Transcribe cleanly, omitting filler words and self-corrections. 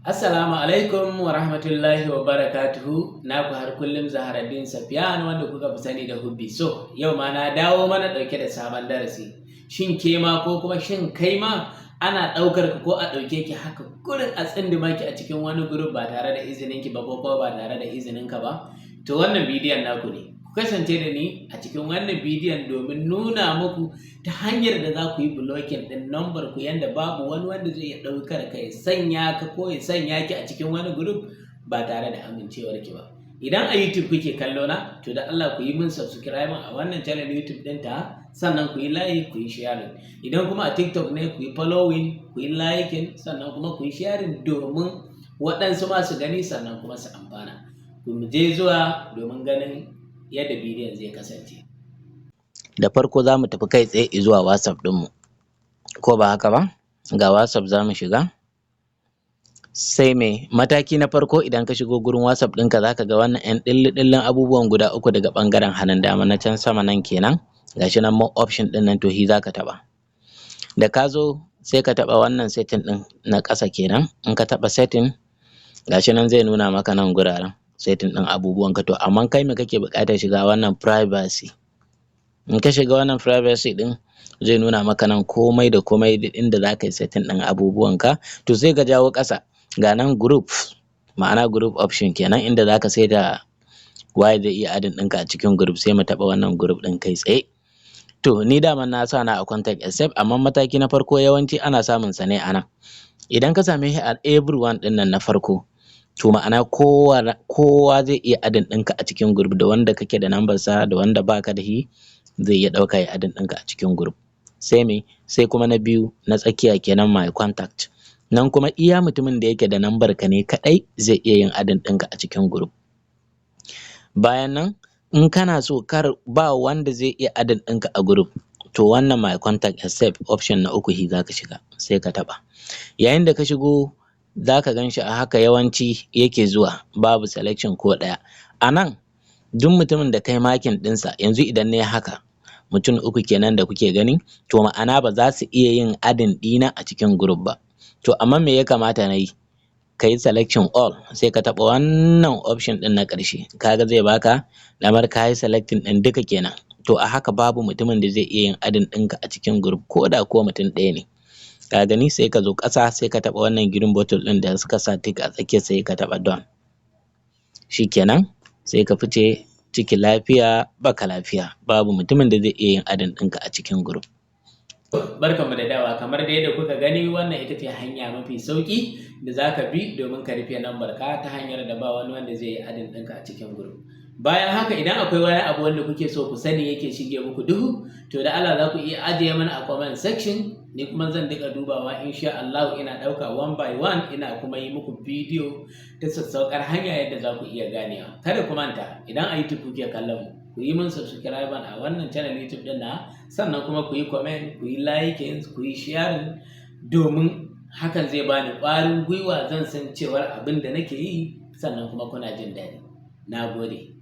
Assalamu alaikum wa rahmatullahi wa barakatuhu. Naku har kullum Zaharaddin Safiyan, wanda kuka fi sani da Hubbi. So yau ma na dawo mana ɗauke da sabon darasi. Shin ke ma ko kuma shin kai ma ana ɗaukar ka ko a ɗauke ki haka gurin a tsindima ki a cikin wani group ba tare da izinin ki ba ko kuma ba tare da izinin ka ba? To, wannan bidiyon naku ne. Ku kasance da ni a cikin wannan bidiyon domin nuna muku ta hanyar da za ku yi blocking ɗin number ku, yanda babu wani wanda zai iya ɗaukar ka ya sanya ka ko ya sanya ki a cikin wani group ba tare da amincewar ki ba. Idan a YouTube kuke kallo na, to da Allah ku yi min subscribe a wannan channel YouTube ɗin ta, sannan ku yi like, ku yi sharing. Idan kuma a TikTok ne, ku yi following, ku yi liking, sannan kuma ku yi sharing domin waɗansu ma su gani sannan kuma su amfana. Ku je zuwa domin ganin yadda bidiyon zai kasance. Da farko za mu tafi kai tsaye zuwa WhatsApp ɗinmu, ko ba haka ba? Ga WhatsApp za mu shiga. Sai me? Mataki na farko, idan ka shigo gurin WhatsApp ɗinka, za ka ga wannan ‘yan ɗilli-ɗillin abubuwan guda uku daga ɓangaren hannun dama na can sama nan kenan, ga shi nan more option ɗin nan, to shi za ka taɓa. Da ka zo, sai ka taɓa wannan setting ɗin na ƙasa kenan. In ka taɓa setting, ga shi nan zai nuna maka nan guraren setting ɗin abubuwanka. To, amma kai me kake buƙatar shiga? Wannan privacy. In ka shiga wannan privacy ɗin, zai nuna maka nan komai da komai, duk inda za ka yi setting ɗin abubuwanka. To, sai ka jawo ƙasa, ga nan group, ma'ana group option kenan, inda za ka saita waye zai iya adding ɗinka a cikin group. Sai mu taɓa wannan group ɗin kai tsaye. To, ni daman na sa na a contact except, amma mataki na farko yawanci ana samun sa ne a nan. Idan ka same shi a everyone ɗin nan na farko, to ma'ana kowa kowa zai iya adding ɗinka a cikin group, da wanda kake da number sa da wanda baka da shi zai iya ɗauka ya adding ɗinka a cikin group. Sai me? Sai kuma na biyu na tsakiya kenan, my contact. Nan kuma iya mutumin da yake da nambar ka ne kaɗai zai iya yin adding ɗinka a cikin group. Bayan nan, in kana so kar ba wanda zai iya adding ɗinka a group, to wannan my contact except option na uku shi zaka shiga, sai ka taɓa. Yayin da ka shigo, zaka gan shi a haka yawanci yake zuwa, babu selection ko ɗaya. A nan duk mutumin da kai marking ɗinsa, yanzu idan nayi haka, mutum uku kenan da kuke gani, to ma'ana ba za su iya yin adding ɗina a cikin group ba. To, amma me ya kamata na yi? Ka yi selection all, sai ka taɓa wannan option ɗin na ƙarshe. Kaga zai baka damar ka yi selecting ɗin duka kenan. To, a haka babu mutumin da zai iya yin adding ɗinka a cikin group, ko da kuwa mutum ɗaya ne. Ka gani, sai ka zo ƙasa, sai ka taɓa wannan green button ɗin da suka sa tick a tsakiya, sai ka taɓa done. Shikenan, sai ka fice ciki lafiya baka lafiya, babu mutumin da zai iya yin adding ɗinka a cikin group. Barkanmu da dawowa. Kamar dai yadda kuka gani, wannan ita ce hanya mafi sauƙi da za ka bi domin ka rufe lambar ka ta hanyar da ba wani wanda zai yi adding ɗinka a cikin group. Bayan haka, idan akwai wani abu wanda kuke so ku sani yake shige muku duhu, to da Allah za ku iya ajiye mana a comment section, ni kuma zan dinga dubawa insha Allah, ina ɗauka one by one, ina kuma yi muku bidiyo ta sassauƙar hanya yadda za ku iya ganewa. Kada ku manta, idan a YouTube kuke kallon mu, ku yi min subscribe a wannan channel YouTube ɗin na, sannan kuma ku yi comment, ku yi liking, ku yi sharing, domin hakan zai bani ƙwarin gwiwa, zan san cewar abin da nake yi sannan kuma kuna jin daɗi. Na gode.